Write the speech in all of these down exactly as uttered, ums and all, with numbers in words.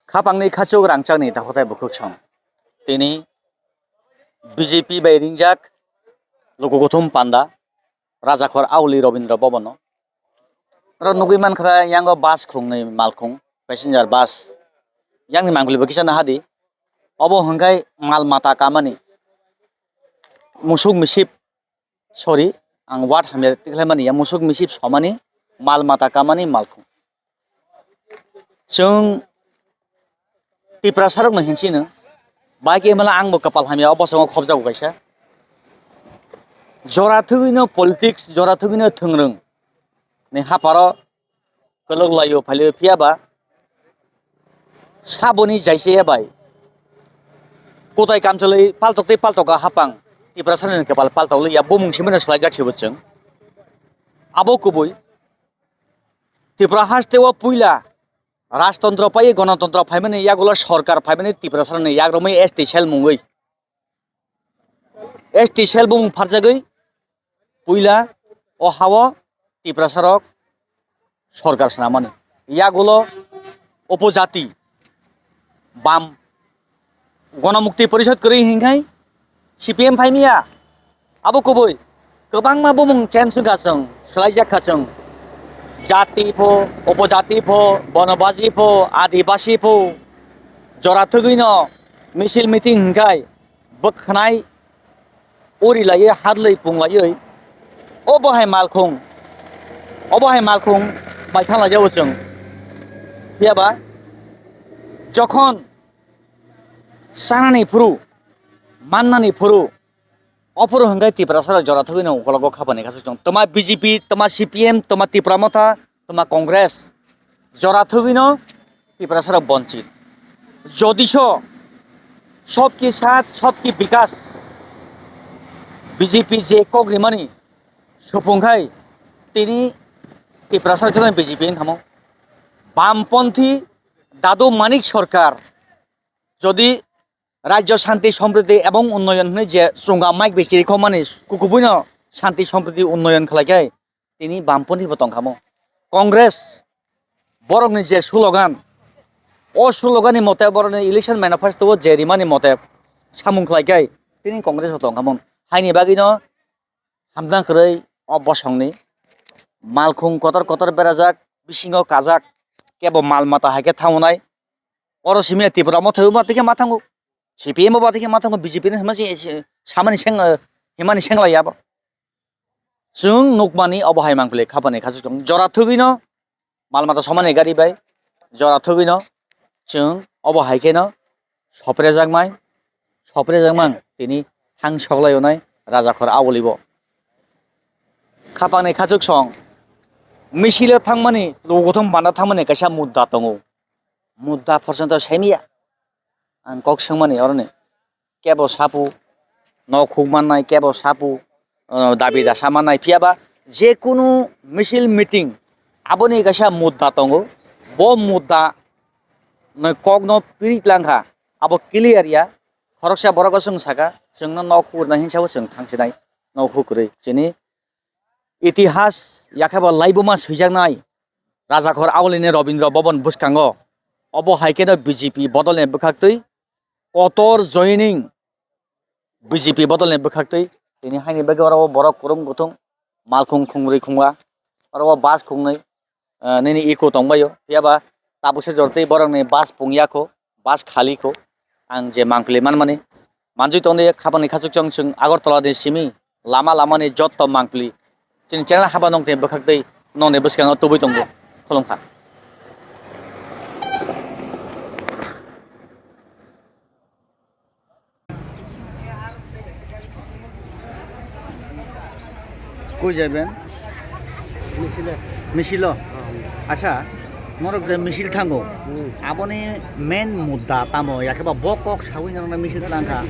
Khapangni khachuk rangchakni takhuktai bukhuksong. Tini B J P bai ringjak luku kuthum panda, Rajakhor Auli Robindra Bhavan o. Oro nugwi mankha yango bus khungnwi malkhung, passenger bus. Yangni mangpili bo kisa nahadi. Obo hwnkhe mal mata kamani musuk misip, sorry, ang word hamya tikhlaimani ya, musuk misip somani, mal mata kamani malkhung. Chwng Tiprasarokno hinsino, bai khe emla angbo kwpal hamya o bosongo khopjago kaisa. Jora thwgwino politics, jora thwgwino thwngrwng ni haparo kwlwk laio phailio phiya ba saboni jaise ya bai. Kotai kamchalwi paltok tei paltok a hapang Tiprasarokni kwpal paltok liya bumung simino swlaijak se bo chwng. Abo kubui Tripura haste o puila rajtontro pai gonotontro phaimani yagulo sorkar phaimani Tiprasarokni yagrumwi S T cell mungwi. S T cell bumung pharjagwi puila o hao Tiprasarok sorkar swnamani. Yagulo upojati bam Ganamukti Porishod kwrwi hinkhai C P M phaimiya. Abo kubui kwbangma bumung change wngkha chwng, swlaijak kha chwng. Jati pho, upojati pho, bonobaji pho, adibasi pho, jora thwgwino misil meeting hinkhai bwkhanai uri laiwi, hadlwi punglaiwi, obo hai malkhung, obo hai malkhung bai thanglaijao chwng. Phiya ba jokhon chanani phuru, mannani phuru, o phuru hwnkhe Tiprasarok jora thwgwino ukologo khapani kasu chwng. Toma B J P, toma C P M, toma Tipra Motha, toma Congress, jora thwgwino Tiprasarok bonchit. Jodiso sobki sat, sobki bikas B J P je kok rimani supung khai tini Tiprasarok jotono B J P wng thamo. Bamponthi Dadu Manik Sorkar jodi Rajyo Shanti Sompriti ebong Unnoyon hwnwi je chwngkha mic bai chirikhokmani kukubuino Shanti Sompriti Unnoyon khlaikhai tini Bamponthi bo tongkhamo. Congress borokni je slogan, o sloganni mote borokni election manifesto o je rimani mote samung khlaikhai tini Congress bo tongkhamo. Haini bagwino hamjang kwrwi o bosongni malkhung kotor kotor berajak, bisingo kajak, kebo mal mata hai khe thangnai. Oro simi Tipra Motha ba tike ma thango, C P M ba tike ma thango, B J P ni hwnma se samani seng, himani seng lai abo. Chwng nukmani obo hai mangpili khapani khachuk tong jora thwgwino mal mata somani gari bai jora thwgwino chwng obo hai kheno soprejakmai, soprejakmang tini hang soklaionai Rajakhor Auli bo. Khapangni khachuk song misilo thangmani, lukuthum bana thangmani kaisa mudda tongo. Mudda porjonto saimiya. Ang kok swngmani oroni. Kebo sapu, nok huk mannai, kebo sapu, uh, dabi dasa mannai. Phiya ba je kunu misil meeting aboni kaisa mudda tongo. Bo mudda noi kokno pirik langkha. Abo clear ya. Khoroksa borok o chwng saka, chwngno nok hukurna hinsa o chwng thangsinai. Nok hukurwi chini itihas yakheba laibuma swijaknai Rajakhor Aulini Robindra Bhavan bwskango. Obo hai kheno B J P bodolni bwkhaktwi kotor joining B J P bodolni bwkhaktwi tini haini bagwi oro o borok kwrwng kuthung malkhung khungrwi khunga oro o bus khungnwi, ah, nini iko tongbaio. Phiya ba tabukse jortwi borokni bus pungya kho, bus khali kho. Ang je mangpili manmani manjui tongdi khapangni khachuk chwng chwng Agartala ni simi lama lama ni jotto mangpili chini channel haba nongtwi bwkhaktwi nongni bwskango tubui tongo. Khulumkha. Koi jaiben? Misilo. Misilo? Oh. Acha, norok je misil thango, hmm, aboni main mudda tamo, yakhe ba bo kok sawi norokno misil tlangkha?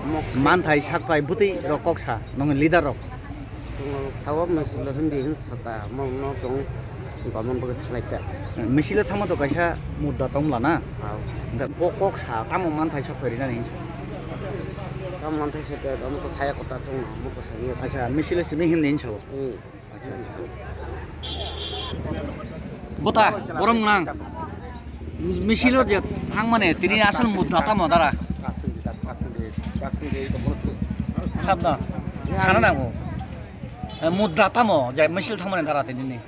Mok- Manthai, sakthai, bwtwi rok kok sa, nongni leader rok. Tongo, sawa mosolo hindi hin sata, mo no tong government bagwi thalai ta. Misilo thangma to kaisa mudda tong la na? Aw. Da bo kok sa, tamo manthai sok phai rinani hinsa. Tamo manthai sa ta, tamo to saya kota tong, mo ko sani. Acha, misilo simi hindi hinsa bo. Hmm. Acha, acha. Bota, borom nang. Misilo je thangmani tini asol mudda tamo dara? Sabda. Sana nango. Eh, mudda tamo je misil thangmani dara tini ni?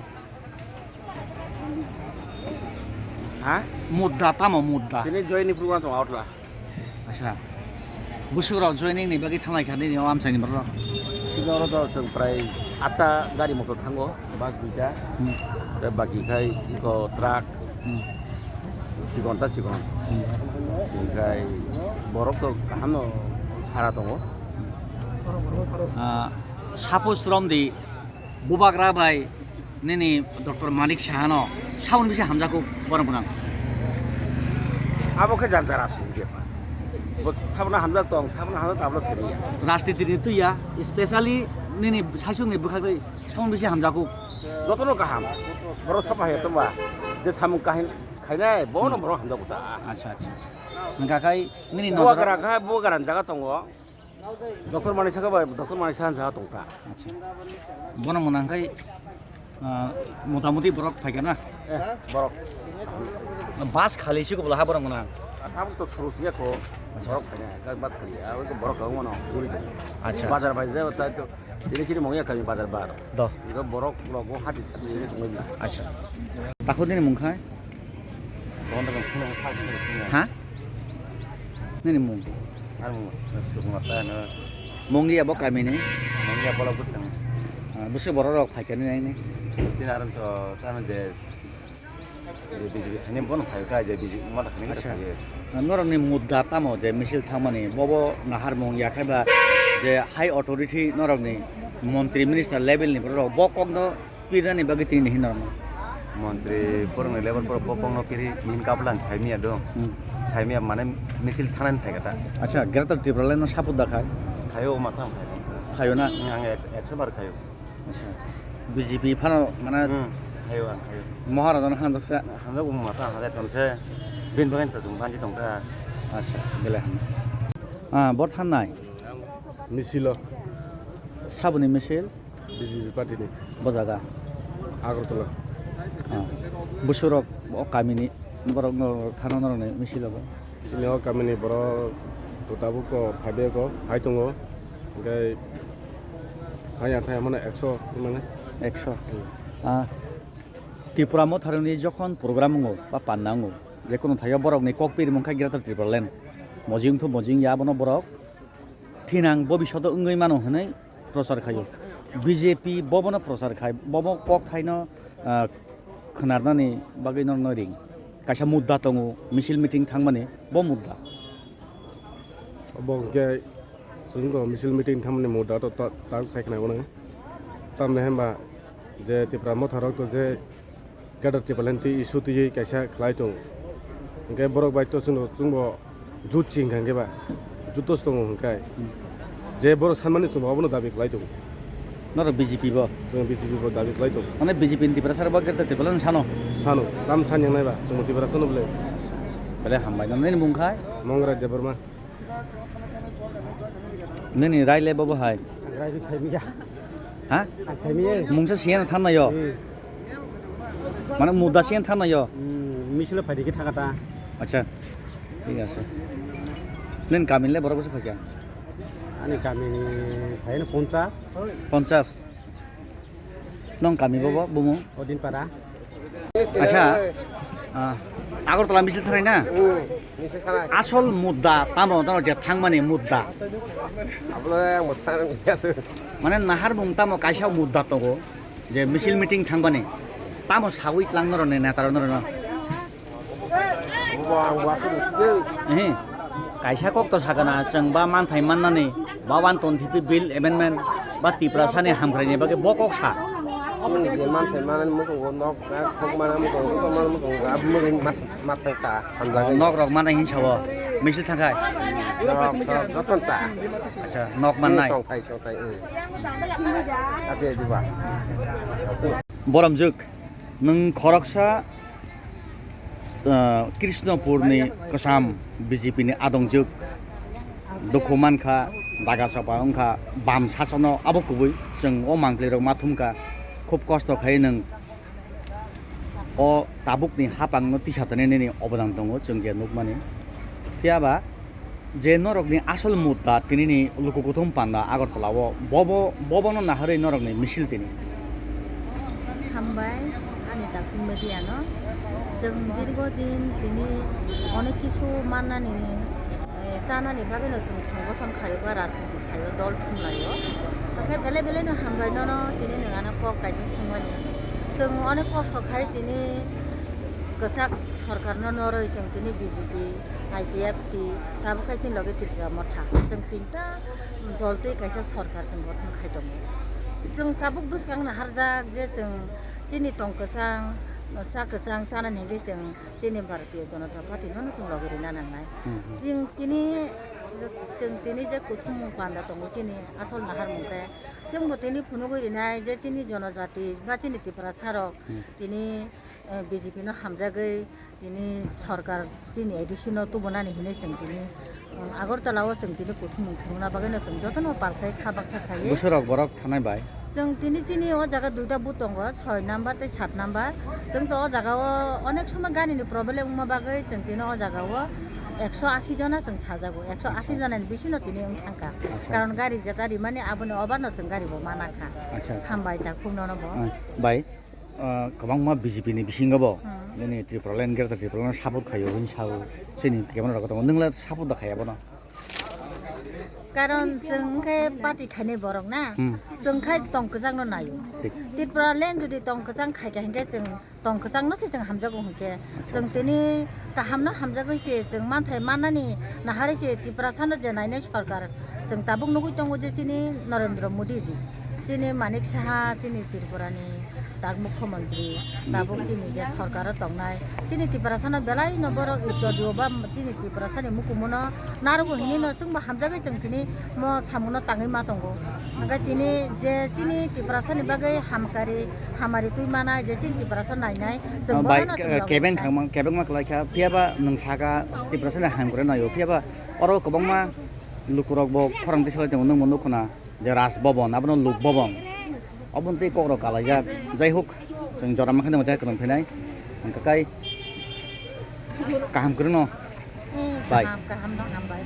Ha? Mudda tamo mudda? Tini joini program tong outla. Acha. Bwswk rok joining ni bagwi thanglai kha nini o amchaini borok rok? Tini oro to chwng prai atta gari motor thango, bus duita. Hmm. Tei baki khai iko truck. Hmm. Chikon ta chikon. Hmm. Khai borok to kaham no sara tongo. Ah, suppose romdi Bubagra bai nini Doctor Manik Sahano saboni bisi hamjakgo borok gwnang. Abo khe jan jara aswk khe. Bo saboni hamjak tong, saboni hamjak tablo sariya. Rajniti ni tuiya, specially nini saichung ni bwkhak tei saboni bisi hamjakgo. Jotono kaham. Borok sapa hai tongba. Je samung kahin khainai, bono borok hamjakgo ta. Acha, acha. Hwnkha khai nini nojoro Bubagra kha, Bubagra ni jaga tongo. Doctor Manik Saha bai, Doctor Manik Saha jaga tong ta. Acha. Bono mwnang khai, ah, motamuti borok phaikha na? Eh, borok. Bus khali se kubula ha borok mwnang. Tabuk to thuru siya ko. Acha. Borok phaina, bus khali. Ah, oi ko borok kang mano, guri. Acha. Bazar bai jai ta to. Ini sini mongya kami bazar bar. Do. Iko borok rok bo hati hati ini tongoi na. Acha. Takhuk nini mung khai? Kono kono sini khai sini sini. Ha? Nini mung? Ar mung sukma ta no. Mungya bo kami ni? Mungya bola bwskango. Ah, bwswk borok rok phaikha nini? Sini aron to tamo je je B J P khaini bono phaio kha, je B J P motha khaini Acha. Phaio. Norokni mudda tamo je misil thangmani, bobo naharmung ya khe ba je high authority norokni montri minister level ni borok bo kokno pirnani bagwi tini hinwi norokno. Montri borokni level borok bo kokno piri hinwi kaplan saimiya do. Hmm. Saimiya mane misil thangnani phaikha ta. Acha, Greater Tipraland no support da khai? Khaio ma tang khaio. Khaio na? Ang ek-, ekso bar khaio. Acha. B J P phano mane Hmm, hayo, ang hayo. Maharajano han doksa. Hamjak bo mata hamjak tongse. Bin bagan ta jung banji tongkha. Acha, belai ham. Ah, bor thangnai? Misilo. Saboni misil? B J P party ni. Bo jaga? Agartala. Ah. Busurok o kamini borok no thana norokni misilo bo? Chini o kamini borok to tabuk ko phaibe ko, phai tongo. Hingke haya thai mano ekso mane. Ekso. Hmm. Ah, Tipra Motharoni jokhon program wngo ba panna wngo, je kono thaio borokni kok piri mungkha Greater Tipraland. Mojing to mojing ya bono borok. Thinang bobishoto wngwi mano hwnwi prochar khaio. B J P bobono prochar khai, bobo kok thaino, ah, khwnarnani bagwi norokno ring. Kaisa mudda tongo, misil meeting thangmani, bo mudda. Obo hwnkhe chwng misil meeting thangmani mudda to ta-, tak sai khna mano. Tamni hwnba je Tipra Motha rok to je Greater Tipraland twi issue twiwi kaisa khlai tongo. Hwnkhe borok bai to chwngno, chwngbo jut si hwnkha hwnkhe ba, juto se tongo hwnkhe. Hmm. Je borok sanmani chwngbo abono dabi khlai tongo. Norok B J P bo? Chwng B J P bo dabi khlai tongo. Mane B J P ni Tiprasa rok bo Greater Tipraland sano? Sano, tam sani wngnai ba, chwngbo Tiprasa no bwle. Belai hambai no, nini mung khai? Mongraj Debbarma. Nini rai le bobo hai? Rai bi khai miya. Ha? Ang khai miya. Mungsa siyan thanna yo? Hmm. Mane mudda siyan thanna yo? Hmm, misilo phai dikhe thaka ta. Acha. Thik ase. Nini kami le borok bwswk phaikha? Ani kami ni phaino ponchas. Ponchas? Nong kami bobo, bumung? Odin para. Acha, ah, Agartala misil thanai na? Hmm, misil thanai. Asol mudda tamo, tamo je thangmani mudda. Abole ang mwsang ya su. Mane naharmung tamo kaisa mudda tongo, je misil meeting thangbani. Tamo sawi tlang noroni neta noroni. Obo ang bo aswk rwside. Ehe. Kaisa kok to sakana, chwng ba manthai mannani, ba one twenty-five bill amendment, ba Tiprasani hamkraini bagwi bo kok sa. Chwng je manthai manani muchungo nok, nok thok mana muchungo, joto mana muchungo, abo bagwi mas-, ma thang ta, hamjagwi. Nok rok mana hinsa o, misil thangkhai? Nok, nok, joto ta. Acha, nok mannai. Tongthai, tongthai, hmm. Ate diba. Boromjwk, nwng khoroksa ah, Krishnapurni kwcham B J P ni adongjwk dukhu mankha, daga chapa wngkha, bam sasono abo kubui chwng o mangpli rok ma thumkha, khub kosto khai nwng O tabukni hapangno tisa tonwi nini obodan tongo chwng je nukmani. Phiya ba je norokni asol mudda tinini luku kuthum panda Agartala o bobo, bobono naharwi norokni misil tini. Hambai ani Dakun media no. Chwng dirgo din tini onek kisu mannani, eh, chanani bagwi no chwng songgothon khaio ba rajniti khaio, dol thumlaio. Hwnkhe belai belai no hambai nono tini nwng ano kok kaisa swngmani. Chwng onek kosto khai tini kwchak sorkar no norwi chwng tini B J P, I P F T, tabuk khai chini loge Tripura Motha. Chwng tinta dol twi kaisa sorkar chwng gothon khai tongo. Chwng tabuk bwskang no harjak je chwng chini tong kwchang, cha kwchang chanani hwnkhe chwng chini Bharatiya Janata Party no chwng logi rina nangnai. Hmm, hmm. Chwng tini, chwng tini je kuthumung panda tongo chini asol naharmung khe, chwngbo tini phunugwi rinai je chini jonojati ba chini Tiprasa rok Hmm. tini, eh, B J P no hamjagwi tini sorkar chini A D C no tubunani hinwi chwng tini, um, Agartala o chwng tini kuthumung phunukna bagwi no chwng jotono pal khai kha baksa khaiwi. Bwswrok borok thanai bai? Chwng tini chini o jaga duita booth tongo, soi number tei sat number. Chwng to o jaga o onek somoi gari ni problem wngma bagwi chwng tini o jaga o ekso asi jona chwng sajago, ekso asi Acha. jona ni bisingo tini wng thangkha. Acha, Karon acha. gari jeta rimani aboni obar no chwng gari bo mana kha. Acha, acha. Hambai ta khub nono bo. Ah, bai, ah, kwbangma B J P ni bisingo bo Hmm. nini Tripura line, Greater Tripura line support khaio hwnwi sao, chini kemana rok tongo, nwng le support da khaiya bono? Karon chwng khe party khainai borok na, Hmm. chwng khai tong kwchang no naio. Thik. Tripura line jodi tong kwchang khaikha hinkhe chwng tong kwchang no se chwng hamjago hinkhe. Acha, chwng acha. tini kaham no hamjagwi se chwng manthai mannani naharwi se Tiprasa no je nainai sorkar. Chwng tabuk nugwi tongo je chini Narendra Modi ji, chini Manik Saha, chini Tripura ni tak mukhyamantri, tabuk chini je sorkar o tongnai, chini Tiprasa no belai no borok jodio ba chini Tiprasa ni mukumu no narogo hinwi no chwngbo hamjagwi chwng tini mo samung no tangwi ma tongo. Hwnkhe tini je chini Tiprasa ni bagwi hamkari, hamari twi manai je chini Tiprasa nainai chwng Ah, bai, bono no chwng ke-, logi kebeng kha. khangma, kebengma kwlai kha, phiya ba nwng saka Tiprasa ni hamkrai naio, phiya ba oro kwbangma lukurok bo khorang tisalai tongo, nwng bo nukho na. Je Raj Bhavan, abono Lok Bhavan. Oboni tei kokrok kalaijak. Jai hok, chwng jora mankha tei kwrwng phainai. Hwnkhe kai kaham kwrwino. Hmm, Bai. kaham, kaham no hambai.